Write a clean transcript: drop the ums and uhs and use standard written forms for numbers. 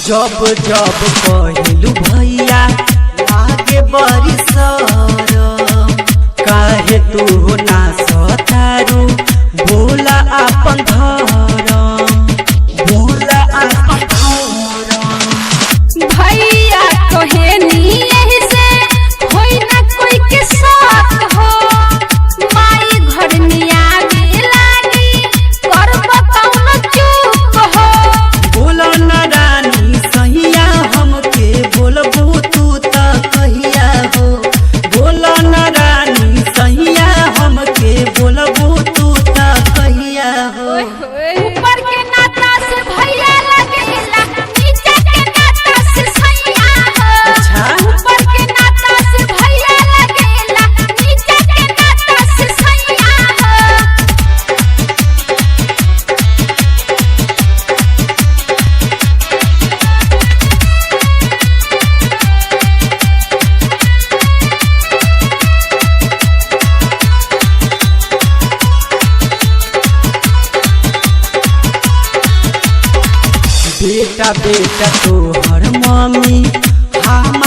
जब जब कहलू भैया लागे बड़ी शरम, काहे तू ना सतारू बोला आपन धरम, बोला आपन धरम। भैया कहे नी एही से होई ना कोई के साथ हो। माई घर में आवे लागी करब कौनो चूक हो। बोलो न रानी सैया हमके बोलबू तू त कहिया हो। बोलो न रानी सैया हमके बोलबू तू त कहिया हो। ऊपर के नाता से भैया लगेला, नीचे के नाता से सैया हो। अच्छा। ऊपर के नाता से भैया लगेला, नीचे के नाता से सैया हो। बेटा बेटा तोहर मम्मी हम